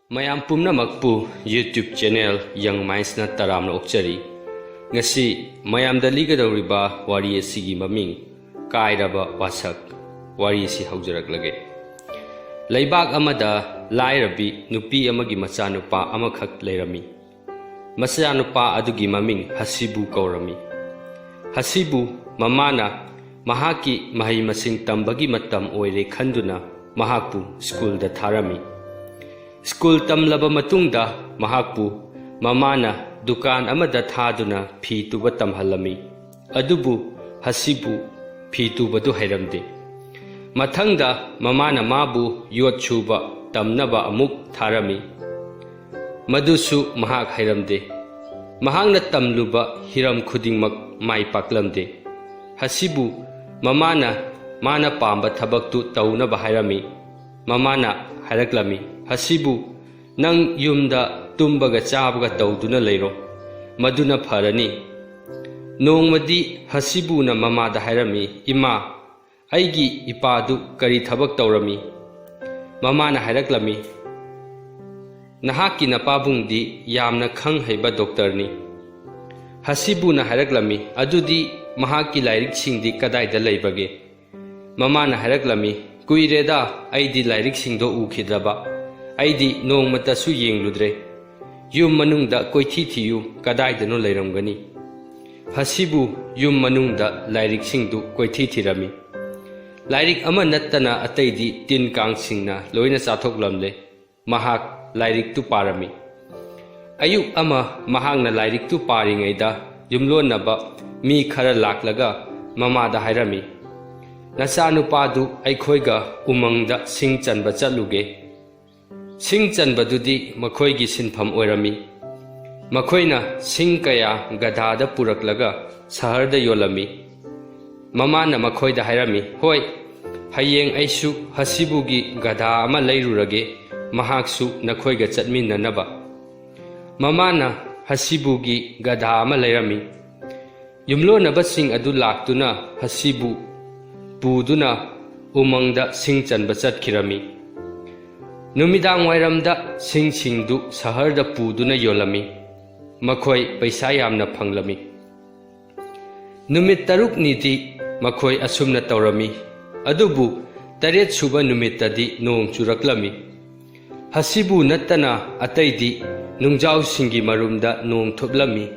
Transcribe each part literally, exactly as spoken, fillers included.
ꯃꯌꯥꯝ ꯄꯨꯝꯅꯃꯛꯄꯨ YouTube channel Young Mindsꯅ ꯇꯔꯥꯝꯅ ꯑꯣꯛꯆꯔꯤ꯫ ꯉꯁꯤ ꯃꯌꯥꯝꯗ ꯂꯤꯒꯗꯧꯔꯤꯕ ꯋꯥꯔꯤ ꯑꯁꯤꯒꯤ ꯃꯃꯤꯡ ꯀꯥꯏꯔꯕ ꯋꯥꯁꯛ꯫ ꯋꯥꯔꯤ ꯑꯁꯤ ꯍꯧꯖꯔꯛꯂꯒꯦ꯫ ꯂꯩꯕꯥꯛ ꯑꯃꯗ ꯂꯥꯏꯔꯕꯤ ꯅꯨꯄꯤ ꯑꯃꯒꯤ ꯃꯆꯥꯅꯨꯄꯥ ꯑꯃꯈꯛ ꯂꯩꯔꯝꯃꯤ꯫ ꯃꯆꯥꯅꯨꯄꯥ ꯑꯗꯨꯒꯤ ꯃꯃꯤꯡ ꯍꯁꯤꯕꯨ ꯀꯧꯔꯝꯃꯤ꯫ ꯍꯁꯤꯕꯨ ꯃꯃꯥꯅ ꯃꯍꯥꯛꯀꯤ ꯃꯍꯩ ꯃꯁꯤꯡ ꯇꯝꯕꯒꯤ ꯃꯇꯝ ꯑꯣꯏꯔꯦ ꯈꯟꯗꯨꯅ ꯃꯍꯥꯛꯄꯨ ꯁ꯭ꯀꯨꯜꯗ ꯊꯥꯔꯝꯃꯤ꯫ ꯁ꯭ꯀꯨꯜ ꯇꯝꯂꯕ ꯃꯇꯨꯡꯗ ꯃꯍꯥꯛꯄꯨ ꯃꯃꯥꯅ ꯗꯨꯀꯥꯟ ꯑꯃꯗ ꯊꯥꯗꯨꯅ ꯐꯤ ꯇꯨꯕ ꯇꯝꯍꯜꯂꯝꯃꯤ꯫ ꯑꯗꯨꯕꯨ ꯍꯁꯤꯕꯨ ꯐꯤ ꯇꯨꯕꯗꯨ ꯍꯩꯔꯝꯗꯦ꯫ ꯃꯊꯪꯗ ꯃꯃꯥꯅ ꯃꯥꯕꯨ ꯌꯣꯠ ꯁꯨꯕ ꯇꯝꯅꯕ ꯑꯃꯨꯛ ꯊꯥꯔꯝꯃꯤ꯫ ꯃꯗꯨꯁꯨ ꯃꯍꯥꯛ ꯍꯩꯔꯝꯗꯦ꯫ ꯃꯍꯥꯛꯅ ꯇꯝꯂꯨꯕ ꯍꯤꯔꯝ ꯈꯨꯗꯤꯡꯃꯛ ꯃꯥꯏ ꯄꯥꯛꯂꯝꯗꯦ꯫ ꯍꯁꯤꯕꯨ ꯃꯃꯥꯅ ꯃꯥꯅ ꯄꯥꯝꯕ ꯊꯕꯛꯇꯨ ꯇꯧꯅꯕ ꯍꯥꯏꯔꯝꯃꯤ꯫ ꯃꯃꯥꯅ ꯍꯥꯏꯔꯛꯂꯝꯃꯤ, "ꯍꯁꯤꯕꯨ, ꯅꯪ ꯌꯨꯝꯗ ꯇꯨꯝꯕꯒ ꯆꯥꯕꯒ ꯇꯧꯗꯨꯅ ꯂꯩꯔꯣ, ꯃꯗꯨꯅ ꯐꯔꯅꯤ꯫" ꯅꯣꯡꯃꯗꯤ ꯍꯁꯤꯕꯨꯅ ꯃꯃꯥꯗ ꯍꯥꯏꯔꯝꯃꯤ, "ꯏꯃꯥ, ꯑꯩꯒꯤ ꯏꯄꯥꯗꯨ ꯀꯔꯤ ꯊꯕꯛ ꯇꯧꯔꯝꯃꯤ?" ꯃꯃꯥꯅ ꯍꯥꯏꯔꯛꯂꯝꯃꯤ, "ꯅꯍꯥꯛꯀꯤ ꯅꯄꯥꯕꯨꯡꯗꯤ ꯌꯥꯝꯅ ꯈꯪ ꯍꯩꯕ ꯗꯣꯛꯇꯔꯅꯤ꯫" ꯍꯁꯤꯕꯨꯅ ꯍꯥꯏꯔꯛꯂꯝꯃꯤ, "ꯑꯗꯨꯗꯤ ꯃꯍꯥꯛꯀꯤ ꯂꯥꯏꯔꯤꯛꯁꯤꯡꯗꯤ ꯀꯗꯥꯏꯗ ꯂꯩꯕꯒꯦ?" ꯃꯃꯥꯅ ꯍꯥꯏꯔꯛꯂꯝꯃꯤ, "ꯀꯨꯏꯔꯦꯗ ꯑꯩꯗꯤ ꯂꯥꯏꯔꯤꯛꯁꯤꯡꯗꯣ ꯎꯈꯤꯗ꯭ꯔꯕ꯫ ꯑꯩꯗꯤ ꯅꯣꯡꯃꯇꯁꯨ ꯌꯦꯡꯂꯨꯗ꯭ꯔꯦ꯫ ꯌꯨꯝ ꯃꯅꯨꯡꯗ ꯀꯣꯏꯊꯤ ꯊꯤꯌꯨ, ꯀꯗꯥꯏꯗꯅꯣ ꯂꯩꯔꯝꯒꯅꯤ꯫" ꯍꯁꯤꯕꯨ ꯌꯨꯝ ꯃꯅꯨꯡꯗ ꯂꯥꯏꯔꯤꯛꯁꯤꯡꯗꯨ ꯀꯣꯏꯊꯤ ꯊꯤꯔꯝꯃꯤ꯫ ꯂꯥꯏꯔꯤꯛ ꯑꯃ ꯅꯠꯇꯅ ꯑꯇꯩꯗꯤ ꯇꯤꯟ ꯀꯥꯡꯁꯤꯡꯅ ꯂꯣꯏꯅ ꯆꯥꯊꯣꯛꯂꯝꯂꯦ꯫ ꯃꯍꯥꯛ ꯂꯥꯏꯔꯤꯛꯇꯨ ꯄꯥꯔꯝꯃꯤ꯫ ꯑꯌꯨꯛ ꯑꯃ ꯃꯍꯥꯛꯅ ꯂꯥꯏꯔꯤꯛꯇꯨ ꯄꯥꯔꯤꯉꯩꯗ ꯌꯨꯝꯂꯣꯟꯅꯕ ꯃꯤ ꯈꯔ ꯂꯥꯛꯂꯒ ꯃꯃꯥꯗ ꯍꯥꯏꯔꯝꯃꯤ, "ꯅꯆꯥꯅꯨꯄꯥꯗꯨ ꯑꯩꯈꯣꯏꯒ ꯎꯃꯪꯗ ꯁꯤꯡ ꯆꯟꯕ ꯆꯠꯂꯨꯒꯦ꯫" ꯁꯤꯡ ꯆꯟꯕꯗꯨꯗꯤ ꯃꯈꯣꯏꯒꯤ ꯁꯤꯟꯐꯝ ꯑꯣꯏꯔꯝꯃꯤ꯫ ꯃꯈꯣꯏꯅ ꯁꯤꯡ ꯀꯌꯥ ꯒꯙꯥꯗ ꯄꯨꯔꯛꯂꯒ ꯁꯍꯔꯗ ꯌꯣꯜꯂꯝꯃꯤ꯫ ꯃꯃꯥꯅ ꯃꯈꯣꯏꯗ ꯍꯥꯏꯔꯝꯃꯤ, "ꯍꯣꯏ, ꯍꯌꯦꯡ ꯑꯩꯁꯨ ꯍꯁꯤꯕꯨꯒꯤ ꯒꯙꯥ ꯑꯃ ꯂꯩꯔꯨꯔꯒꯦ, ꯃꯍꯥꯛꯁꯨ ꯅꯈꯣꯏꯒ ꯆꯠꯃꯤꯟꯅꯅꯕ꯫" ꯃꯃꯥꯅ ꯍꯁꯤꯕꯨꯒꯤ ꯒꯙꯥ ꯑꯃ ꯂꯩꯔꯝꯃꯤ꯫ ꯌꯨꯝꯂꯣꯟꯅꯕꯁꯤꯡ ꯑꯗꯨ ꯂꯥꯛꯇꯨꯅ ꯍꯁꯤꯕꯨ ꯄꯨꯗꯨꯅ ꯎꯃꯪꯗ ꯁꯤꯡ ꯆꯟꯕ ꯆꯠꯈꯤꯔꯝꯃꯤ꯫ ꯅꯨꯃꯤꯗꯥꯡ ꯋꯥꯏꯔꯝꯗ ꯁꯤꯡꯁꯤꯡꯗꯨ ꯁꯍꯔꯗ ꯄꯨꯗꯨꯅ ꯌꯣꯜꯂꯝꯃꯤ꯫ ꯃꯈꯣꯏ ꯄꯩꯁꯥ ꯌꯥꯝꯅ ꯐꯪꯂꯝꯃꯤ꯫ ꯅꯨꯃꯤꯠ ꯇꯔꯨꯛꯅꯤꯗꯤ ꯃꯈꯣꯏ ꯑꯁꯨꯝꯅ ꯇꯧꯔꯝꯃꯤ꯫ ꯑꯗꯨꯕꯨ ꯇꯔꯦꯠ ꯁꯨꯕ ꯅꯨꯃꯤꯠꯇꯗꯤ ꯅꯣꯡ ꯆꯨꯔꯛꯂꯝꯃꯤ꯫ ꯍꯁꯤꯕꯨ ꯅꯠꯇꯅ ꯑꯇꯩꯗꯤ ꯅꯨꯡꯖꯥꯎꯁꯤꯡꯒꯤ ꯃꯔꯨꯝꯗ ꯅꯣꯡ ꯊꯨꯞꯂꯝꯃꯤ꯫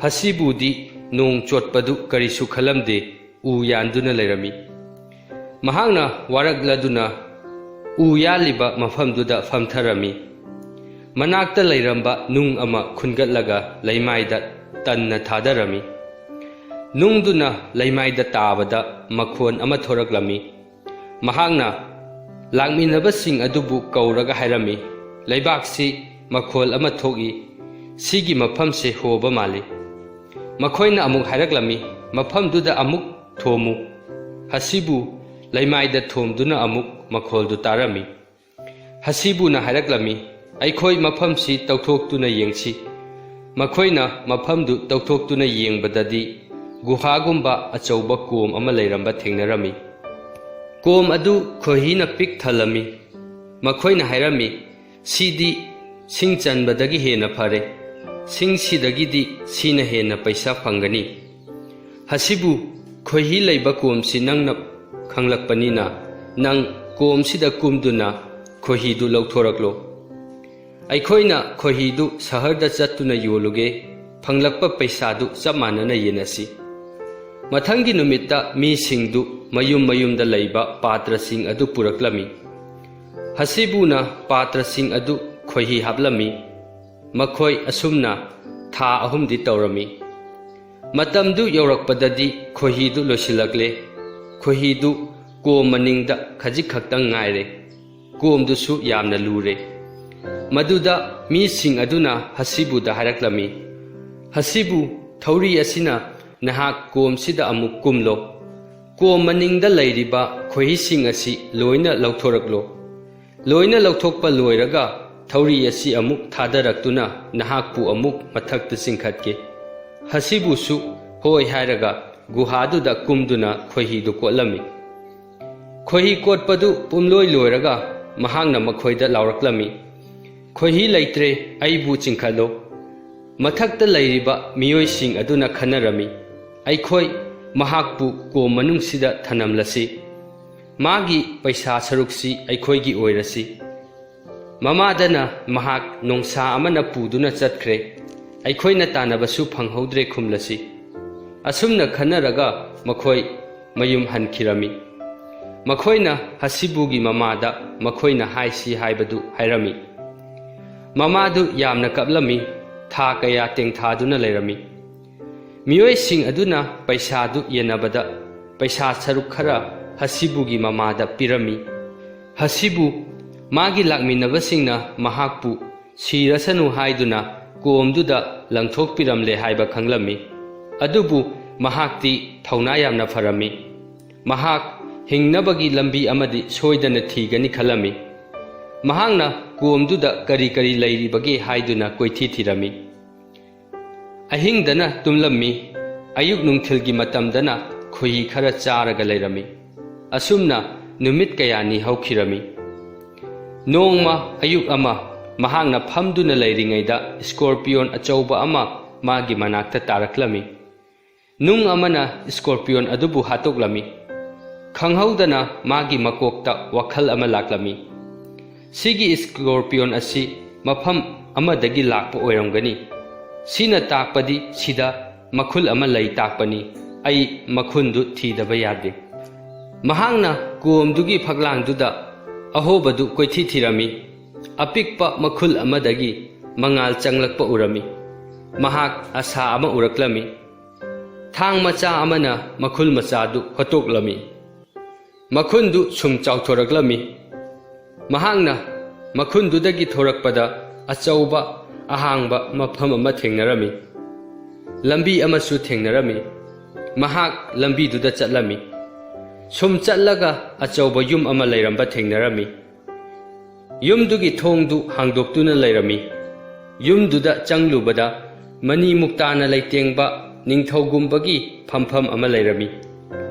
ꯍꯁꯤꯕꯨꯗꯤ ꯅꯣꯡ ꯆꯣꯠꯄꯗꯨ ꯀꯔꯤꯁꯨ ꯈꯜꯂꯝꯗꯦ, ꯎ ꯌꯥꯟꯗꯨꯅ ꯂꯩꯔꯝꯃꯤ꯫ ꯃꯍꯥꯛꯅ ꯋꯥꯔꯛꯂꯗꯨꯅ ꯎ ꯌꯥꯜꯂꯤꯕ ꯃꯐꯝꯗꯨꯗ ꯐꯝꯊꯔꯝꯃꯤ꯫ ꯃꯅꯥꯛꯇ ꯂꯩꯔꯝꯕ ꯅꯨꯡ ꯑꯃ ꯈꯨꯟꯒꯠꯂꯒ ꯂꯩꯃꯥꯏꯗ ꯇꯟꯅ ꯊꯥꯗꯔꯝꯃꯤ꯫ ꯅꯨꯡꯗꯨꯅ ꯂꯩꯃꯥꯏꯗ ꯇꯥꯕꯗ ꯃꯈꯣꯟ ꯑꯃ ꯊꯣꯔꯛꯂꯝꯃꯤ꯫ ꯃꯍꯥꯛꯅ ꯂꯥꯛꯃꯤꯟꯅꯕꯁꯤꯡ ꯑꯗꯨꯕꯨ ꯀꯧꯔꯒ ꯍꯥꯏꯔꯝꯃꯤ, "ꯂꯩꯕꯥꯛꯁꯤ ꯃꯈꯣꯜ ꯑꯃ ꯊꯣꯛꯏ, ꯁꯤꯒꯤ ꯃꯐꯝꯁꯦ ꯍꯣꯕ ꯃꯥꯜꯂꯤ"꯫ ꯃꯈꯣꯏꯅ ꯑꯃꯨꯛ ꯍꯥꯏꯔꯛꯂꯝꯃꯤ, "ꯃꯐꯝꯗꯨꯗ ꯑꯃꯨꯛ ꯊꯣꯝꯃꯨ"꯫ ꯍꯁꯤꯕꯨ ꯂꯩꯃꯥꯏꯗ ꯊꯣꯝꯗꯨꯅ ꯑꯃꯨꯛ ꯃꯈꯣꯜꯗꯨ ꯇꯥꯔꯝꯃꯤ꯫ ꯍꯁꯤꯕꯨꯅ ꯍꯥꯏꯔꯛꯂꯝꯃꯤ, "ꯑꯩꯈꯣꯏ ꯃꯐꯝꯁꯤ ꯇꯧꯊꯣꯛꯇꯨꯅ ꯌꯦꯡꯁꯤ"꯫ ꯃꯈꯣꯏꯅ ꯃꯐꯝꯗꯨ ꯇꯧꯊꯣꯛꯇꯨꯅ ꯌꯦꯡꯕꯗꯗꯤ ꯒꯨꯍꯥꯒꯨꯝꯕ ꯑꯆꯧꯕ ꯀꯣꯝ ꯑꯃ ꯂꯩꯔꯝꯕ ꯊꯦꯡꯅꯔꯝꯃꯤ꯫ ꯀꯣꯝ ꯑꯗꯨ ꯈꯣꯏꯍꯤꯅ ꯄꯤꯛ ꯊꯜꯂꯝꯃꯤ꯫ ꯃꯈꯣꯏꯅ ꯍꯥꯏꯔꯝꯃꯤ, "ꯁꯤꯗꯤ ꯁꯤꯡ ꯆꯟꯕꯗꯒꯤ ꯍꯦꯟꯅ ꯐꯔꯦ꯫ ꯁꯤꯡꯁꯤꯗꯒꯤꯗꯤ ꯁꯤꯅ ꯍꯦꯟꯅ ꯄꯩꯁꯥ ꯐꯪꯒꯅꯤ"꯫ ꯍꯁꯤꯕꯨ, "ꯈꯣꯏꯍꯤ ꯂꯩꯕ ꯀꯣꯝꯁꯤ ꯅꯪꯅ ꯈꯪꯂꯛꯄꯅꯤꯅ, ꯅꯪ ꯀꯣꯝꯁꯤꯗ ꯀꯨꯝꯗꯨꯅ ꯈꯣꯏꯍꯤꯗꯨ ꯂꯧꯊꯣꯔꯛꯂꯣ꯫ ꯑꯩꯈꯣꯏꯅ ꯈꯣꯏꯍꯤꯗꯨ ꯁꯍꯔꯗ ꯆꯠꯇꯨꯅ ꯌꯣꯜꯂꯨꯒꯦ, ꯐꯪꯂꯛꯄ ꯄꯩꯁꯥꯗꯨ ꯆꯞ ꯃꯥꯟꯅꯅ ꯌꯦꯟꯅꯁꯤ"꯫ ꯃꯊꯪꯒꯤ ꯅꯨꯃꯤꯠꯇ ꯃꯤꯁꯤꯡꯗꯨ ꯃꯌꯨꯝ ꯃꯌꯨꯝꯗ ꯂꯩꯕ ꯄꯥꯇ꯭ꯔꯁꯤꯡ ꯑꯗꯨ ꯄꯨꯔꯛꯂꯝꯃꯤ꯫ ꯍꯁꯤꯕꯨꯅ ꯄꯥꯇ꯭ꯔꯁꯤꯡ ꯑꯗꯨ ꯈꯣꯏꯍꯤ ꯍꯥꯞꯂꯝꯃꯤ꯫ ꯃꯈꯣꯏ ꯑꯁꯨꯝꯅ ꯊꯥ ꯑꯍꯨꯝꯗꯤ ꯇꯧꯔꯝꯃꯤ꯫ ꯃꯇꯝꯗꯨ ꯌꯧꯔꯛꯄꯗꯗꯤ ꯈꯣꯏꯍꯤꯗꯨ ꯂꯣꯏꯁꯤꯜꯂꯛꯂꯦ꯫ ꯈꯣꯏꯍꯤꯗꯨ ꯀꯣꯝ ꯃꯅꯤꯡꯗ ꯈꯖꯤꯛ ꯈꯛꯇꯪ ꯉꯥꯏꯔꯦ꯫ ꯀꯣꯝꯗꯨꯁꯨ ꯌꯥꯝꯅ ꯂꯨꯔꯦ꯫ ꯃꯗꯨꯗ ꯃꯤꯁꯤꯡ ꯑꯗꯨꯅ ꯍꯁꯤꯕꯨꯗ ꯍꯥꯏꯔꯛꯂꯝꯃꯤ, "ꯍꯁꯤꯕꯨ, ꯊꯧꯔꯤ ꯑꯁꯤꯅ ꯅꯍꯥꯛ ꯀꯣꯝꯁꯤꯗ ꯑꯃꯨꯛ ꯀꯨꯝꯂꯣ꯫ ꯀꯣꯝ ꯃꯅꯤꯡꯗ ꯂꯩꯔꯤꯕ ꯈꯣꯏꯍꯤꯁꯤꯡ ꯑꯁꯤ ꯂꯣꯏꯅ ꯂꯧꯊꯣꯔꯛꯂꯣ꯫ ꯂꯣꯏꯅ ꯂꯧꯊꯣꯛꯄ ꯂꯣꯏꯔꯒ ꯊꯧꯔꯤ ꯑꯁꯤ ꯑꯃꯨꯛ ꯊꯥꯗꯔꯛꯇꯨꯅ ꯅꯍꯥꯛꯄꯨ ꯑꯃꯨꯛ ꯃꯊꯛꯇ ꯆꯤꯡꯈꯠꯀꯦ"꯫ ꯍꯁꯤꯕꯨꯁꯨ ꯍꯣꯏ ꯍꯥꯏꯔꯒ ꯒꯨꯍꯥꯗꯨꯗ ꯀꯨꯝꯗꯨꯅ ꯈꯣꯏꯍꯤꯗꯨ ꯀꯣꯠꯂꯝꯃꯤ꯫ ꯈꯣꯏꯍꯤ ꯀꯣꯠꯄꯗꯨ ꯄꯨꯝꯂꯣꯏ ꯂꯣꯏꯔꯒ ꯃꯍꯥꯛꯅ ꯃꯈꯣꯏꯗ ꯂꯥꯎꯔꯛꯂꯝꯃꯤ, "ꯈꯣꯏꯍꯤ ꯂꯩꯇ꯭ꯔꯦ, ꯑꯩꯕꯨ ꯆꯤꯡꯈꯠꯂꯣ!" ꯃꯊꯛꯇ ꯂꯩꯔꯤꯕ ꯃꯤꯑꯣꯏꯁꯤꯡ ꯑꯗꯨꯅ ꯈꯟꯅꯔꯝꯃꯤ, "ꯑꯩꯈꯣꯏ ꯃꯍꯥꯛꯄꯨ ꯀꯣꯝ ꯃꯅꯨꯡꯁꯤꯗ ꯊꯅꯝꯂꯁꯤ꯫ ꯃꯥꯒꯤ ꯄꯩꯁꯥ ꯁꯔꯨꯛꯁꯤ ꯑꯩꯈꯣꯏꯒꯤ ꯑꯣꯏꯔꯁꯤ꯫ ꯃꯃꯥꯗꯅ ꯃꯍꯥꯛ ꯅꯣꯡꯁꯥ ꯑꯃꯅ ꯄꯨꯗꯨꯅ ꯆꯠꯈ꯭ꯔꯦ꯫ ꯑꯩꯈꯣꯏꯅ ꯇꯥꯟꯅꯕꯁꯨ ꯐꯪꯍꯧꯗ꯭ꯔꯦ" ꯈꯨꯝꯂꯁꯤ꯫ ꯑꯁꯨꯝꯅ ꯈꯟꯅꯔꯒ ꯃꯈꯣꯏ ꯃꯌꯨꯝ ꯍꯟꯈꯤꯔꯝꯃꯤ꯫ ꯃꯈꯣꯏꯅ ꯍꯁꯤꯕꯨꯒꯤ ꯃꯃꯥꯗ ꯃꯈꯣꯏꯅ ꯍꯥꯏꯁꯤ ꯍꯥꯏꯕꯗꯨ ꯍꯥꯏꯔꯝꯃꯤ꯫ ꯃꯃꯥꯗꯨ ꯌꯥꯝꯅ ꯀꯞꯂꯝꯃꯤ, ꯊꯥ ꯀꯌꯥ ꯇꯦꯡꯊꯥꯗꯨꯅ ꯂꯩꯔꯝꯃꯤ꯫ ꯃꯤꯑꯣꯏꯁꯤꯡ ꯑꯗꯨꯅ ꯄꯩꯁꯥꯗꯨ ꯌꯦꯟꯅꯕꯗ ꯄꯩꯁꯥ ꯁꯔꯨꯛ ꯈꯔ ꯍꯁꯤꯕꯨꯒꯤ ꯃꯃꯥꯗ ꯄꯤꯔꯝꯃꯤ꯫ ꯍꯁꯤꯕꯨ ꯃꯥꯒꯤ ꯂꯥꯛꯃꯤꯟꯅꯕꯁꯤꯡꯅ ꯃꯍꯥꯛꯄꯨ ꯁꯤꯔꯁꯅꯨ ꯍꯥꯏꯗꯨꯅ ꯀꯣꯝꯗꯨꯗ ꯂꯪꯊꯣꯛꯄꯤꯔꯝꯂꯦ ꯍꯥꯏꯕ ꯈꯪꯂꯝꯃꯤ꯫ ꯑꯗꯨꯕꯨ ꯃꯍꯥꯛꯇꯤ ꯊꯧꯅꯥ ꯌꯥꯝꯅ ꯐꯔꯝꯃꯤ꯫ ꯃꯍꯥꯛ ꯍꯤꯡꯅꯕꯒꯤ ꯂꯝꯕꯤ ꯑꯃꯗꯤ ꯁꯣꯏꯗꯅ ꯊꯤꯒꯅꯤ ꯈꯜꯂꯝꯃꯤ꯫ ꯃꯍꯥꯛꯅ ꯀꯣꯝꯗꯨꯗ ꯀꯔꯤ ꯀꯔꯤ ꯂꯩꯔꯤꯕꯒꯦ ꯍꯥꯏꯗꯨꯅ ꯀꯣꯏꯊꯤ ꯊꯤꯔꯝꯃꯤ꯫ ꯑꯍꯤꯡꯗꯅ ꯇꯨꯝꯂꯝꯃꯤ꯫ ꯑꯌꯨꯛ ꯅꯨꯡꯊꯤꯜꯒꯤ ꯃꯇꯝꯗꯅ ꯈꯣꯏꯍꯤ ꯈꯔ ꯆꯥꯔꯒ ꯂꯩꯔꯝꯃꯤ꯫ ꯑꯁꯨꯝꯅ ꯅꯨꯃꯤꯠ ꯀꯌꯥꯅꯤ ꯍꯧꯈꯤꯔꯝꯃꯤ꯫ ꯅꯣꯡꯃ ꯑꯌꯨꯛ ꯑꯃ ꯃꯍꯥꯛꯅ ꯐꯝꯗꯨꯅ ꯂꯩꯔꯤꯉꯩꯗ ꯏꯁꯀꯣꯔꯄꯤꯌꯣꯟ ꯑꯆꯧꯕ ꯑꯃ ꯃꯥꯒꯤ ꯃꯅꯥꯛꯇ ꯇꯥꯔꯛꯂꯝꯃꯤ꯫ ꯅꯨꯡ ꯑꯃꯅ ꯏꯁꯀꯣꯔꯄꯤꯌꯣꯟ ꯑꯗꯨꯕꯨ ꯍꯥꯠꯇꯣꯛꯂꯝꯃꯤ꯫ ꯈꯪꯍꯧꯗꯅ ꯃꯥꯒꯤ ꯃꯀꯣꯛꯇ ꯋꯥꯈꯜ ꯑꯃ ꯂꯥꯛꯂꯝꯃꯤ, "ꯁꯤꯒꯤ ꯏꯁꯀꯣꯔꯄꯤꯌꯣꯟ ꯑꯁꯤ ꯃꯐꯝ ꯑꯃꯗꯒꯤ ꯂꯥꯛꯄ ꯑꯣꯏꯔꯝꯒꯅꯤ꯫ ꯁꯤꯅ ꯇꯥꯛꯄꯗꯤ ꯁꯤꯗ ꯃꯈꯨꯜ ꯑꯃ ꯂꯩ ꯇꯥꯛꯄꯅꯤ꯫ ꯑꯩ ꯃꯈꯨꯟꯗꯨ ꯊꯤꯗꯕ ꯌꯥꯗꯦ"꯫ ꯃꯍꯥꯛꯅ ꯀꯣꯝꯗꯨꯒꯤ ꯐꯛꯂꯥꯡꯗꯨꯗ ꯑꯍꯣꯕꯗꯨ ꯀꯣꯏꯊꯤ ꯊꯤꯔꯝꯃꯤ꯫ ꯑꯄꯤꯛꯄ ꯃꯈꯨꯜ ꯑꯃꯗꯒꯤ ꯃꯉꯥꯜ ꯆꯪꯂꯛꯄ ꯎꯔꯝꯃꯤ꯫ ꯃꯍꯥꯛ ꯑꯁꯥ ꯑꯃ ꯎꯔꯛꯂꯝꯃꯤ꯫ ꯊꯥꯡ ꯃꯆꯥ ꯑꯃꯅ ꯃꯈꯨꯜ ꯃꯆꯥꯗꯨ ꯍꯣꯠꯇꯣꯛꯂꯝꯃꯤ꯫ ꯃꯈꯨꯟꯗꯨ ꯁꯨꯝ ꯆꯥꯎꯊꯣꯔꯛꯂꯝꯃꯤ꯫ ꯃꯍꯥꯛꯅ ꯃꯈꯨꯟꯗꯨꯗꯒꯤ ꯊꯣꯔꯛꯄꯗ ꯑꯆꯧꯕ ꯑꯍꯥꯡꯕ ꯃꯐꯝ ꯑꯃ ꯊꯦꯡꯅꯔꯝꯃꯤ꯫ ꯂꯝꯕꯤ ꯑꯃꯁꯨ ꯊꯦꯡꯅꯔꯝꯃꯤ꯫ ꯃꯍꯥꯛ ꯂꯝꯕꯤꯗꯨꯗ ꯆꯠꯂꯝꯃꯤ꯫ ꯁꯨꯝ ꯆꯠꯂꯒ ꯑꯆꯧꯕ ꯌꯨꯝ ꯑꯃ ꯂꯩꯔꯝꯕ ꯊꯦꯡꯅꯔꯝꯃꯤ꯫ ꯌꯨꯝꯗꯨꯒꯤ ꯊꯣꯡꯗꯨ ꯍꯥꯡꯗꯣꯛꯇꯨꯅ ꯂꯩꯔꯝꯃꯤ꯫ ꯌꯨꯝꯗꯨꯗ ꯆꯪꯂꯨꯕꯗ ꯃꯅꯤ ꯃꯨꯛꯇꯥꯅ ꯂꯩꯇꯦꯡꯕ ꯅꯤꯡꯊꯧꯒꯨꯝꯕꯒꯤ ꯐꯝꯐꯝ ꯑꯃ ꯂꯩꯔꯝꯃꯤ꯫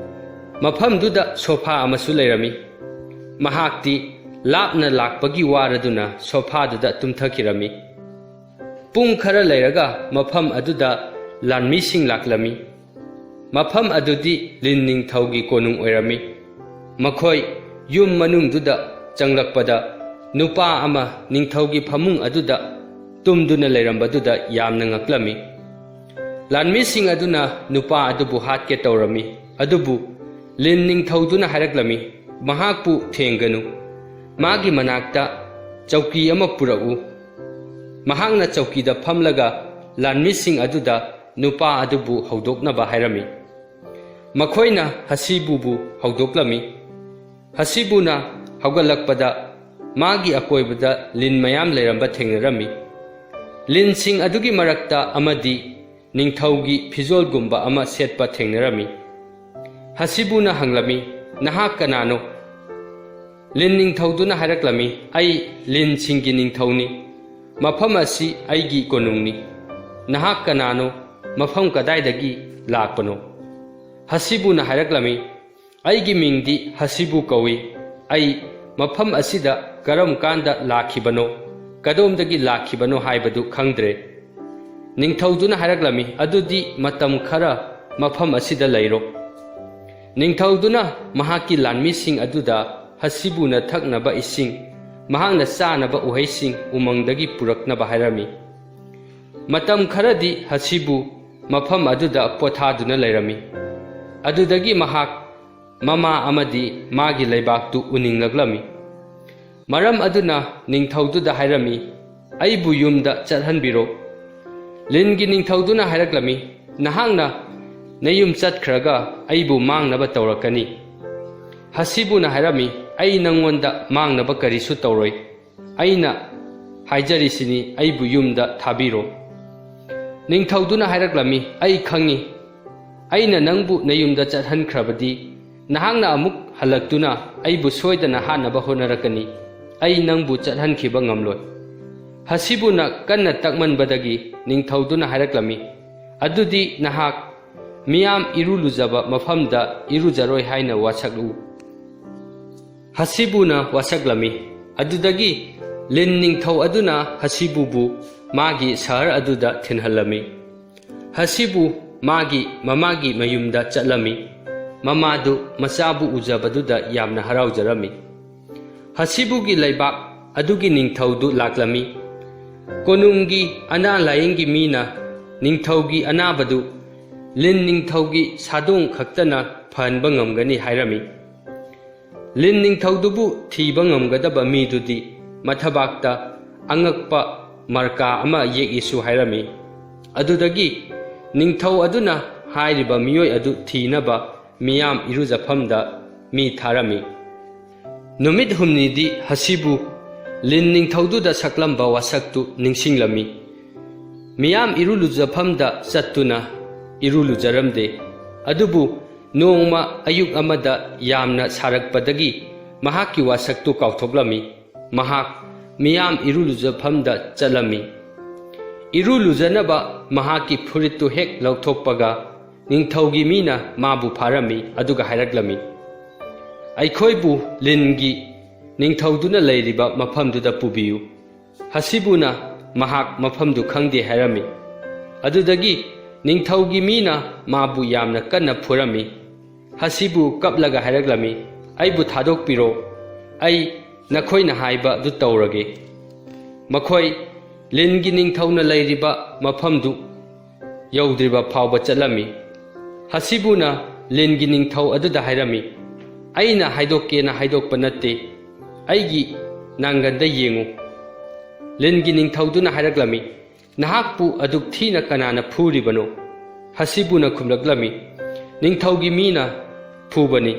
ꯃꯐꯝꯗꯨꯗ ꯁꯣꯐꯥ ꯑꯃꯁꯨ ꯂꯩꯔꯝꯃꯤ꯫ ꯃꯍꯥꯛꯇꯤ ꯂꯥꯞꯅ ꯂꯥꯛꯄꯒꯤ ꯋꯥꯔꯗꯨꯅ ꯁꯣꯐꯥꯗꯨꯗ ꯇꯨꯝꯊꯈꯤꯔꯝꯃꯤ꯫ ꯄꯨꯡ ꯈꯔ ꯂꯩꯔꯒ ꯃꯐꯝ ꯑꯗꯨꯗ ꯂꯥꯟꯃꯤꯁꯤꯡ ꯂꯥꯛꯂꯝꯃꯤ꯫ ꯃꯐꯝ ꯑꯗꯨꯗꯤ ꯂꯤꯟ ꯅꯤꯡꯊꯧꯒꯤ ꯀꯣꯅꯨꯡ ꯑꯣꯏꯔꯝꯃꯤ꯫ ꯃꯈꯣꯏ ꯌꯨꯝ ꯃꯅꯨꯡꯗꯨꯗ ꯆꯪꯂꯛꯄꯗ, ꯅꯨꯄꯥ ꯑꯃ ꯅꯤꯡꯊꯧꯒꯤ ꯐꯃꯨꯡ ꯑꯗꯨꯗ ꯇꯨꯝꯗꯨꯅ ꯂꯩꯔꯝꯕꯗꯨꯗ ꯌꯥꯝꯅ ꯉꯛꯂꯝꯃꯤ꯫ ꯂꯥꯟꯃꯤꯁꯤꯡ ꯑꯗꯨꯅ ꯅꯨꯄꯥ ꯑꯗꯨꯕꯨ ꯍꯥꯠꯀꯦ ꯇꯧꯔꯝꯃꯤ, ꯑꯗꯨꯕꯨ ꯂꯤꯟ ꯅꯤꯡꯊꯧꯗꯨꯅ ꯍꯥꯏꯔꯛꯂꯝꯃꯤ, "ꯃꯍꯥꯛꯄꯨ ꯊꯦꯡꯒꯅꯨ꯫ ꯃꯥꯒꯤ ꯃꯅꯥꯛꯇ ꯆꯧꯀꯤ ꯑꯃ ꯄꯨꯔꯛꯎ"꯫ ꯃꯍꯥꯛꯅ ꯆꯧꯀꯤꯗ ꯐꯝꯂꯒ ꯂꯥꯟꯃꯤꯁꯤꯡ ꯑꯗꯨꯗ ꯅꯨꯄꯥ ꯑꯗꯨꯕꯨ ꯍꯧꯗꯣꯛꯅꯕ ꯍꯥꯏꯔꯝꯃꯤ꯫ ꯃꯈꯣꯏꯅ ꯍꯁꯤꯕꯨꯕꯨ ꯍꯧꯗꯣꯛꯂꯝꯃꯤ꯫ ꯍꯁꯤꯕꯨꯅ ꯍꯧꯒꯠꯂꯛꯄꯗ ꯃꯥꯒꯤ ꯑꯀꯣꯏꯕꯗ ꯂꯤꯟ ꯃꯌꯥꯝ ꯂꯩꯔꯝꯕ ꯊꯦꯡꯅꯔꯝꯃꯤ꯫ ꯂꯤꯟꯁꯤꯡ ꯑꯗꯨꯒꯤ ꯃꯔꯛꯇ ꯑꯃꯗꯤ ꯅꯤꯡꯊꯧꯒꯤ ꯐꯤꯖꯣꯜꯒꯨꯝꯕ ꯑꯃ ꯁꯦꯠꯄ ꯊꯦꯡꯅꯔꯝꯃꯤ꯫ ꯍꯁꯤꯕꯨꯅ ꯍꯪꯂꯝꯃꯤ, "ꯅꯍꯥꯛ ꯀꯅꯥꯅꯣ?" ꯂꯤꯟ ꯅꯤꯡꯊꯧꯗꯨꯅ ꯍꯥꯏꯔꯛꯂꯝꯃꯤ, "ꯑꯩ ꯂꯤꯟꯁꯤꯡꯒꯤ ꯅꯤꯡꯊꯧꯅꯤ꯫ ꯃꯐꯝ ꯑꯁꯤ ꯑꯩꯒꯤ ꯀꯣꯅꯨꯡꯅꯤ꯫ ꯅꯍꯥꯛ ꯀꯅꯥꯅꯣ? ꯃꯐꯝ ꯀꯗꯥꯏꯗꯒꯤ ꯂꯥꯛꯄꯅꯣ?" ꯍꯁꯤꯕꯨꯅ ꯍꯥꯏꯔꯛꯂꯝꯃꯤ, "ꯑꯩꯒꯤ ꯃꯤꯡꯗꯤ ꯍꯁꯤꯕꯨ ꯀꯧꯏ꯫ ꯑꯩ ꯃꯐꯝ ꯑꯁꯤꯗ ꯀꯔꯝ ꯀꯥꯟꯗ ꯂꯥꯛꯈꯤꯕꯅꯣ, ꯀꯗꯣꯝꯗꯒꯤ ꯂꯥꯛꯈꯤꯕꯅꯣ ꯍꯥꯏꯕꯗꯨ ꯈꯪꯗ꯭ꯔꯦ"꯫ ꯅꯤꯡꯊꯧꯗꯨꯅ ꯍꯥꯏꯔꯛꯂꯝꯃꯤ, "ꯑꯗꯨꯗꯤ ꯃꯇꯝ ꯈꯔ ꯃꯐꯝ ꯑꯁꯤꯗ ꯂꯩꯔꯣ"꯫ ꯅꯤꯡꯊꯧꯗꯨꯅ ꯃꯍꯥꯛꯀꯤ ꯂꯥꯟꯃꯤꯁꯤꯡ ꯑꯗꯨꯗ ꯍꯁꯤꯕꯨꯅ ꯊꯛꯅꯕ ꯏꯁꯤꯡ, ꯃꯍꯥꯛꯅ ꯆꯥꯅꯕ ꯎꯍꯩꯁꯤꯡ ꯎꯃꯪꯗꯒꯤ ꯄꯨꯔꯛꯅꯕ ꯍꯥꯏꯔꯝꯃꯤ꯫ ꯃꯇꯝ ꯈꯔꯗꯤ ꯍꯁꯤꯕꯨ ꯃꯐꯝ ꯑꯗꯨꯗ ꯄꯣꯊꯥꯗꯨꯅ ꯂꯩꯔꯝꯃꯤ꯫ ꯑꯗꯨꯗꯒꯤ ꯃꯍꯥꯛ ꯃꯃꯥ ꯑꯃꯗꯤ ꯃꯥꯒꯤ ꯂꯩꯕꯥꯛꯇꯨ ꯎꯅꯤꯡꯂꯛꯂꯝꯃꯤ꯫ ꯃꯔꯝ ꯑꯗꯨꯅ ꯅꯤꯡꯊꯧꯗꯨꯗ ꯍꯥꯏꯔꯝꯃꯤ, "ꯑꯩꯕꯨ ꯌꯨꯝꯗ ꯆꯠꯍꯟꯕꯤꯔꯣ"꯫ ꯂꯤꯟꯒꯤ ꯅꯤꯡꯊꯧꯗꯨꯅ ꯍꯥꯏꯔꯛꯂꯝꯃꯤ, "ꯅꯍꯥꯛꯅ ꯅꯌꯨꯝ ꯆꯠꯈ꯭ꯔꯒ ꯑꯩꯕꯨ ꯃꯥꯡꯅꯕ ꯇꯧꯔꯛꯀꯅꯤ"꯫ ꯍꯁꯤꯕꯨꯅ ꯍꯥꯏꯔꯝꯃꯤ, "ꯑꯩ ꯅꯪꯉꯣꯟꯗ ꯃꯥꯡꯅꯕ ꯀꯔꯤꯁꯨ ꯇꯧꯔꯣꯏ꯫ ꯑꯩꯅ ꯍꯥꯏꯖꯔꯤꯁꯤꯅꯤ, ꯑꯩꯕꯨ ꯌꯨꯝꯗ ꯊꯥꯕꯤꯔꯣ"꯫ ꯅꯤꯡꯊꯧꯗꯨꯅ ꯍꯥꯏꯔꯛꯂꯝꯃꯤ, "ꯑꯩ ꯈꯪꯏ, ꯑꯩꯅ ꯅꯪꯕꯨ ꯅꯌꯨꯝꯗ ꯆꯠꯍꯟꯈ꯭ꯔꯕꯗꯤ ꯅꯍꯥꯛꯅ ꯑꯃꯨꯛ ꯍꯜꯂꯛꯇꯨꯅ ꯑꯩꯕꯨ ꯁꯣꯏꯗꯅ ꯍꯥꯠꯅꯕ ꯍꯣꯠꯅꯔꯛꯀꯅꯤ꯫ ꯑꯩ ꯅꯪꯕꯨ ꯆꯠꯍꯟꯈꯤꯕ ꯉꯝꯂꯣꯏ"꯫ ꯍꯁꯤꯕꯨꯅ ꯀꯟꯅ ꯇꯛꯃꯟꯕꯗꯒꯤ ꯅꯤꯡꯊꯧꯗꯨꯅ ꯍꯥꯏꯔꯛꯂꯝꯃꯤ, "ꯑꯗꯨꯗꯤ ꯅꯍꯥꯛ ꯃꯤꯌꯥꯝ ꯏꯔꯨ ꯂꯨꯖꯕ ꯃꯐꯝꯗ ꯏꯔꯨꯖꯔꯣꯏ ꯍꯥꯏꯅ ꯋꯥꯁꯛꯂꯨ"꯫ ꯍꯁꯤꯕꯨꯅ ꯋꯥꯁꯛꯂꯝꯃꯤ꯫ ꯑꯗꯨꯗꯒꯤ ꯂꯤꯟ ꯅꯤꯡꯊꯧ ꯑꯗꯨꯅ ꯍꯁꯤꯕꯨꯕꯨ ꯃꯥꯒꯤ ꯁꯍꯔ ꯑꯗꯨꯗ ꯊꯤꯟꯍꯜꯂꯝꯃꯤ꯫ ꯍꯁꯤꯕꯨ ꯃꯥꯒꯤ ꯃꯃꯥꯒꯤ ꯃꯌꯨꯝꯗ ꯆꯠꯂꯝꯃꯤ꯫ ꯃꯃꯥꯗꯨ ꯃꯆꯥꯕꯨ ꯎꯖꯕꯗꯨꯗ ꯌꯥꯝꯅ ꯍꯔꯥꯎꯖꯔꯝꯃꯤ꯫ ꯍꯁꯤꯕꯨꯒꯤ ꯂꯩꯕꯥꯛ ꯑꯗꯨꯒꯤ ꯅꯤꯡꯊꯧꯗꯨ ꯂꯥꯛꯂꯝꯃꯤ꯫ ꯀꯣꯅꯨꯡꯒꯤ ꯑꯅꯥ ꯂꯥꯌꯦꯡꯒꯤ ꯃꯤꯅ ꯅꯤꯡꯊꯧꯒꯤ ꯑꯅꯥꯕꯗꯨ ꯂꯤꯟ ꯅꯤꯡꯊꯧꯒꯤ ꯁꯥꯗꯣꯡ ꯈꯛꯇꯅ ꯐꯍꯟꯕ ꯉꯝꯒꯅꯤ ꯍꯥꯏꯔꯝꯃꯤ꯫ ꯂꯤꯟ ꯅꯤꯡꯊꯧꯗꯨꯕꯨ ꯊꯤꯕ ꯉꯝꯒꯗꯕ ꯃꯤꯗꯨꯗꯤ ꯃꯊꯕꯥꯛꯇ ꯑꯉꯛꯄ ꯃꯔꯀꯥ ꯑꯃ ꯌꯦꯛꯏꯁꯨ ꯍꯥꯏꯔꯝꯃꯤ꯫ ꯑꯗꯨꯗꯒꯤ ꯅꯤꯡꯊꯧ ꯑꯗꯨꯅ ꯍꯥꯏꯔꯤꯕ ꯃꯤꯑꯣꯏ ꯑꯗꯨ ꯊꯤꯅꯕ ꯃꯤꯌꯥꯝ ꯏꯔꯨꯖꯐꯝꯗ ꯃꯤ ꯊꯥꯔꯝꯃꯤ꯫ ꯅꯨꯃꯤꯠ ꯍꯨꯝꯅꯤꯗꯤ ꯍꯁꯤꯕꯨ ꯂꯤꯟ ꯅꯤꯡꯊꯧꯗꯨꯗ ꯁꯛꯂꯝꯕ ꯋꯥꯁꯛꯇꯨ ꯅꯤꯡꯁꯤꯡꯂꯝꯃꯤ꯫ ꯃꯤꯌꯥꯝ ꯏꯔꯨ ꯂꯨꯖꯐꯝꯗ ꯆꯠꯇꯨꯅ ꯏꯔꯨ ꯂꯨꯖꯔꯝꯗꯦ꯫ ꯑꯗꯨꯕꯨ ꯅꯣꯡꯃ ꯑꯌꯨꯛ ꯑꯃꯗ ꯌꯥꯝꯅ ꯁꯥꯔꯛꯄꯗꯒꯤ ꯃꯍꯥꯛꯀꯤ ꯋꯥꯁꯛꯇꯨ ꯀꯥꯎꯊꯣꯛꯂꯝꯃꯤ꯫ ꯃꯍꯥꯛ ꯃꯤꯌꯥꯝ ꯏꯔꯨ ꯂꯨꯖꯐꯝꯗ ꯆꯠꯂꯝꯃꯤ꯫ ꯏꯔꯨ ꯂꯨꯖꯅꯕ ꯃꯍꯥꯛꯀꯤ ꯐꯨꯔꯤꯠꯇꯨ ꯍꯦꯛ ꯂꯧꯊꯣꯛꯄꯒ ꯅꯤꯡꯊꯧꯒꯤ ꯃꯤꯅ ꯃꯥꯕꯨ ꯐꯥꯔꯝꯃꯤ, ꯑꯗꯨꯒ ꯍꯥꯏꯔꯛꯂꯝꯃꯤ, "ꯑꯩꯈꯣꯏꯕꯨ ꯂꯤꯟꯒꯤ ꯅꯤꯡꯊꯧꯗꯨꯅ ꯂꯩꯔꯤꯕ ꯃꯐꯝꯗꯨꯗ ꯄꯨꯕꯤꯌꯨ꯫" ꯍꯁꯤꯕꯨꯅ ꯃꯍꯥꯛ ꯃꯐꯝꯗꯨ ꯈꯪꯗꯦ ꯍꯥꯏꯔꯝꯃꯤ꯫ ꯑꯗꯨꯗꯒꯤ ꯅꯤꯡꯊꯧꯒꯤ ꯃꯤꯅ ꯃꯥꯕꯨ ꯌꯥꯝꯅ ꯀꯟꯅ ꯐꯨꯔꯝꯃꯤ꯫ ꯍꯁꯤꯕꯨ ꯀꯞꯂꯒ ꯍꯥꯏꯔꯛꯂꯝꯃꯤ, "ꯑꯩꯕꯨ ꯊꯥꯗꯣꯛꯄꯤꯔꯣ, ꯑꯩ ꯅꯈꯣꯏꯅ ꯍꯥꯏꯕ ꯑꯗꯨ ꯇꯧꯔꯒꯦ꯫" ꯃꯈꯣꯏ ꯂꯤꯟꯒꯤ ꯅꯤꯡꯊꯧꯅ ꯂꯩꯔꯤꯕ ꯃꯐꯝꯗꯨ ꯌꯧꯗ꯭ꯔꯤꯕ ꯐꯥꯎꯕ ꯆꯠꯂꯝꯃꯤ꯫ ꯍꯁꯤꯕꯨꯅ ꯂꯤꯟꯒꯤ ꯅꯤꯡꯊꯧ ꯑꯗꯨꯗ ꯍꯥꯏꯔꯝꯃꯤ, "ꯑꯩꯅ ꯍꯥꯏꯗꯣꯛꯀꯦꯅ ꯍꯥꯏꯗꯣꯛꯄ ꯅꯠꯇꯦ, ꯑꯩꯒꯤ ꯅꯥꯡꯒꯟꯗ ꯌꯦꯡꯉꯨ꯫" ꯂꯤꯟꯒꯤ ꯅꯤꯡꯊꯧꯗꯨꯅ ꯍꯥꯏꯔꯛꯂꯝꯃꯤ, "ꯅꯍꯥꯛꯄꯨ ꯑꯗꯨꯛ ꯊꯤꯅ ꯀꯅꯥꯅ ꯐꯨꯔꯤꯕꯅꯣ?" ꯍꯁꯤꯕꯨꯅ ꯈꯨꯝꯂꯛꯂꯝꯃꯤ, "ꯅꯤꯡꯊꯧꯒꯤ ꯃꯤꯅ ꯐꯨꯕꯅꯤ꯫"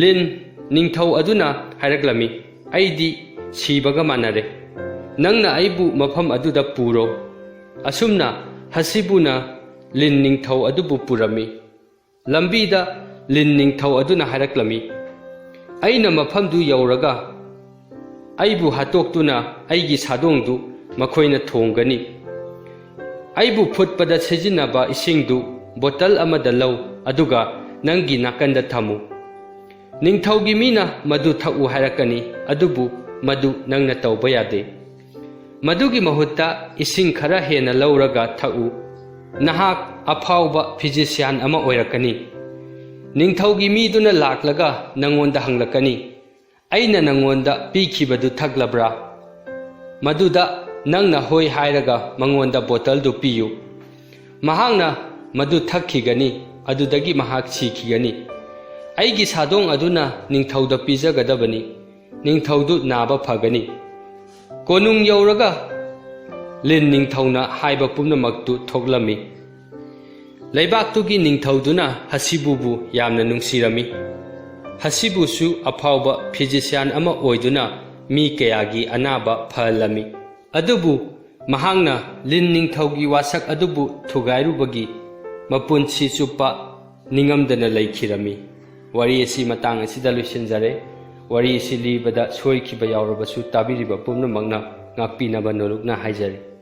ꯂꯤꯟ ꯅꯤꯡꯊꯧ ꯑꯗꯨꯅ ꯍꯥꯏꯔꯛꯂꯝꯃꯤ, "ꯑꯩꯗꯤ ꯁꯤꯕꯒ ꯃꯥꯟꯅꯔꯦ꯫ ꯅꯪꯅ ꯑꯩꯕꯨ ꯃꯐꯝ ꯑꯗꯨꯗ ꯄꯨꯔꯣ꯫" ꯑꯁꯨꯝꯅ ꯍꯁꯤꯕꯨꯅ ꯂꯤꯟ ꯅꯤꯡꯊꯧ ꯑꯗꯨꯕꯨ ꯄꯨꯔꯝꯃꯤ꯫ ꯂꯝꯕꯤꯗ ꯂꯤꯟ ꯅꯤꯡꯊꯧ ꯑꯗꯨꯅ ꯍꯥꯏꯔꯛꯂꯝꯃꯤ, "ꯑꯩꯅ ꯃꯐꯝꯗꯨ ꯌꯧꯔꯒ ꯑꯩꯕꯨ ꯍꯥꯠꯇꯣꯛꯇꯨꯅ ꯑꯩꯒꯤ ꯁꯥꯗꯣꯡꯗꯨ ꯃꯈꯣꯏꯅ ꯊꯣꯡꯒꯅꯤ꯫ ꯑꯩꯕꯨ ꯐꯨꯠꯄꯗ ꯁꯤꯖꯤꯟꯅꯕ ꯏꯁꯤꯡꯗꯨ ꯕꯣꯇꯜ ꯑꯃꯗ ꯂꯧ, ꯑꯗꯨꯒ ꯅꯪꯒꯤ ꯅꯥꯀꯟꯗ ꯊꯝꯃꯨ꯫ ꯅꯤꯡꯊꯧꯒꯤ ꯃꯤꯅ ꯃꯗꯨ ꯊꯛꯎ ꯍꯥꯏꯔꯛꯀꯅꯤ, ꯑꯗꯨꯕꯨ ꯃꯗꯨ ꯅꯪꯅ ꯇꯧꯕ ꯌꯥꯗꯦ꯫ ꯃꯗꯨꯒꯤ ꯃꯍꯨꯠꯇ ꯏꯁꯤꯡ ꯈꯔ ꯍꯦꯟꯅ ꯂꯧꯔꯒ ꯊꯛꯎ꯫ ꯅꯍꯥꯛ ꯑꯐꯥꯎꯕ physician ꯑꯃ ꯑꯣꯏꯔꯛꯀꯅꯤ꯫ ꯅꯤꯡꯊꯧꯒꯤ ꯃꯤꯗꯨꯅ ꯂꯥꯛꯂꯒ ꯅꯪꯉꯣꯟꯗ ꯍꯪꯂꯛꯀꯅꯤ, "ꯑꯩꯅ ꯅꯪꯉꯣꯟꯗ ꯄꯤꯈꯤꯕꯗꯨ ꯊꯛꯂꯕ꯭ꯔꯥ?" ꯃꯗꯨꯗ ꯅꯪꯅ ꯍꯣꯏ ꯍꯥꯏꯔꯒ ꯃꯉꯣꯟꯗ ꯕꯣꯇꯜꯗꯨ ꯄꯤꯌꯨ꯫ ꯃꯍꯥꯛꯅ ꯃꯗꯨ ꯊꯛꯈꯤꯒꯅꯤ, ꯑꯗꯨꯗꯒꯤ ꯃꯍꯥꯛ ꯁꯤꯈꯤꯒꯅꯤ꯫ ꯑꯩꯒꯤ ꯁꯥꯗꯣꯡ ꯑꯗꯨꯅ ꯅꯤꯡꯊꯧꯗ ꯄꯤꯖꯒꯗꯕꯅꯤ꯫ ꯅꯤꯡꯊꯧꯗꯨ ꯅꯥꯕ ꯐꯒꯅꯤ꯫ ꯀꯣꯅꯨꯡ ꯌꯧꯔꯒ ꯂꯤꯟ ꯅꯤꯡꯊꯧꯅ ꯍꯥꯏꯕ ꯄꯨꯝꯅꯃꯛꯇꯨ ꯊꯣꯛꯂꯝꯃꯤ꯫ ꯂꯩꯕꯥꯛꯇꯨꯒꯤ ꯅꯤꯡꯊꯧꯗꯨꯅ ꯍꯁꯤꯕꯨꯕꯨ ꯌꯥꯝꯅ ꯅꯨꯡꯁꯤꯔꯝꯃꯤ꯫ ꯍꯁꯤꯕꯨꯁꯨ ꯑꯐꯥꯎꯕ physician ꯑꯃ ꯑꯣꯏꯗꯨꯅ ꯃꯤ ꯀꯌꯥꯒꯤ ꯑꯅꯥꯕ ꯐꯍꯜꯂꯝꯃꯤ꯫ ꯑꯗꯨꯕꯨ ꯃꯍꯥꯛꯅ ꯂꯤꯟ ꯅꯤꯡꯊꯧꯒꯤ ꯋꯥꯁꯛ ꯑꯗꯨꯕꯨ ꯊꯨꯒꯥꯏꯔꯨꯕꯒꯤ ꯃꯄꯨꯟꯁꯤ ꯆꯨꯞꯄ ꯅꯤꯡꯉꯝꯗꯅ ꯂꯩꯈꯤꯔꯝꯃꯤ꯫ ꯋꯥꯔꯤ ꯑꯁꯤ ꯃꯇꯥꯡ ꯑꯁꯤꯗ ꯂꯣꯏꯁꯤꯟꯖꯔꯦ꯫ ꯋꯥꯔꯤ ꯑꯁꯤ ꯂꯤꯕꯗ ꯁꯣꯏꯈꯤꯕ ꯌꯥꯎꯔꯕꯁꯨ ꯇꯥꯕꯤꯔꯤꯕ ꯄꯨꯝꯅꯃꯛꯅ ꯉꯥꯛꯄꯤꯅꯕ ꯅꯣꯂꯨꯛꯅ ꯍꯥꯏꯖꯔꯤ꯫